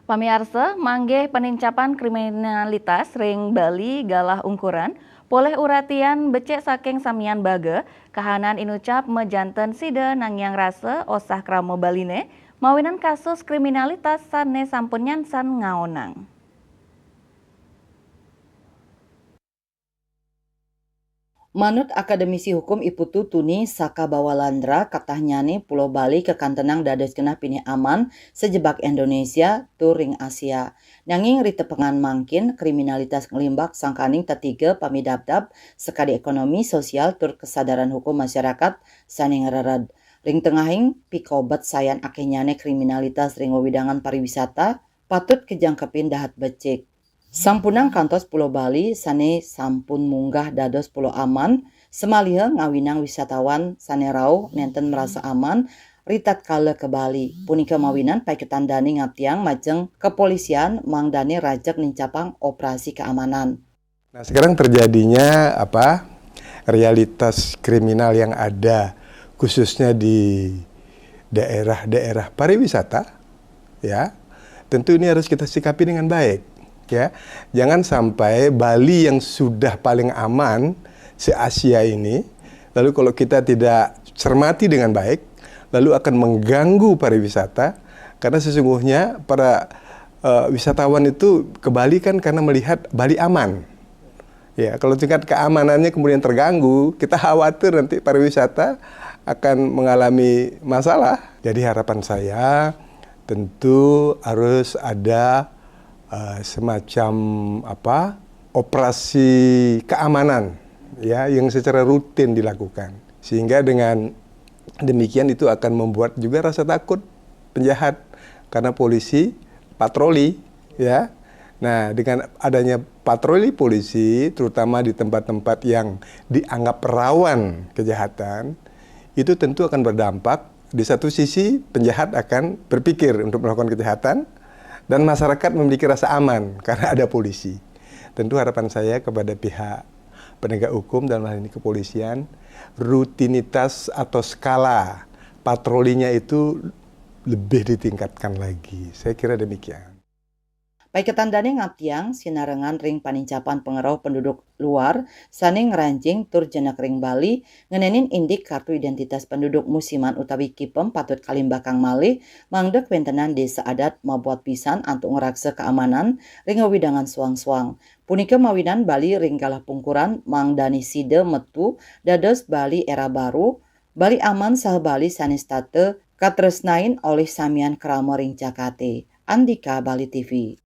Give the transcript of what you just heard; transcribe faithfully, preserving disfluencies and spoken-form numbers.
Pamiarsa, manggih panincapan kriminalitas ring Bali galah ungkuran, polih uratian becik saking samian baga, kahanan inucap majanten sida nangiang rasa osah krama Baline, mawinan kasus kriminalitas sane sampun nyansan ngaonang. Manut Akademisi Hukum I Putu Tuni Sakabawalandra, katahnyane Pulo Bali kakantenang dados genah pinih aman sajebag Indonesia tur ring Asia. Nanging ritepengan mangkin kriminalitas nglimbak sangkaning tetiga pamidabdab sakadi ekonomi, sosial, tur kesadaran hukum masyarakat sane ngrered. Ring tengahing pikobet sayan akehnyane kriminalitas ring wewidangan pariwisata patut kajangkepin dahat becik. Sampunang kantos Pulo Bali sane sampun munggah dados pulo aman, samaliha ngawinang wisatawan sane rauh nenten marasa aman ritatkala ka Bali. Punika mawinan paiketan dane ngaptiang majeng kepolisian mangdane rajeg nincapang operasi keamanan. Nah, sekarang terjadinya apa? Realitas kriminal yang ada, khususnya di daerah-daerah pariwisata, ya. Tentu ini harus kita sikapi dengan baik, ya. Jangan sampai Bali yang sudah paling aman se-Asia ini, lalu kalau kita tidak cermati dengan baik, lalu akan mengganggu pariwisata, karena sesungguhnya para eh, wisatawan itu ke Bali kan karena melihat Bali aman. Ya, kalau tingkat keamanannya kemudian terganggu, kita khawatir nanti pariwisata akan mengalami masalah. Jadi harapan saya tentu harus ada eh, semacam apa, operasi keamanan, ya, yang secara rutin dilakukan. Sehingga dengan demikian itu akan membuat juga rasa takut penjahat karena polisi patroli, ya. Nah, dengan adanya patroli polisi, terutama di tempat-tempat yang dianggap rawan kejahatan, itu tentu akan berdampak. Di satu sisi, penjahat akan berpikir untuk melakukan kejahatan, dan masyarakat memiliki rasa aman karena ada polisi. Tentu harapan saya kepada pihak penegak hukum, dalam hal ini kepolisian, rutinitas atau skala patrolinya itu lebih ditingkatkan lagi. Saya kira demikian. Paiketan dane ngaptiang sinarengan ring panincapan pangrauh penduduk luar sane ngranjing tur jenek ring Bali, ngenenin indik kartu identitas penduduk musiman utawi kipem patut kalimbakang malih, mangda kawentenan desa adat mabuat pisan antuk ngraksa keamanan ring wewidangan suang-suang. Punika mawinan Bali ring galah pungkuran mangdane sida metu dados Bali era baru, Bali aman saha Bali sane setata katresnain olih samian krama ring jagate. Andika Bali T V.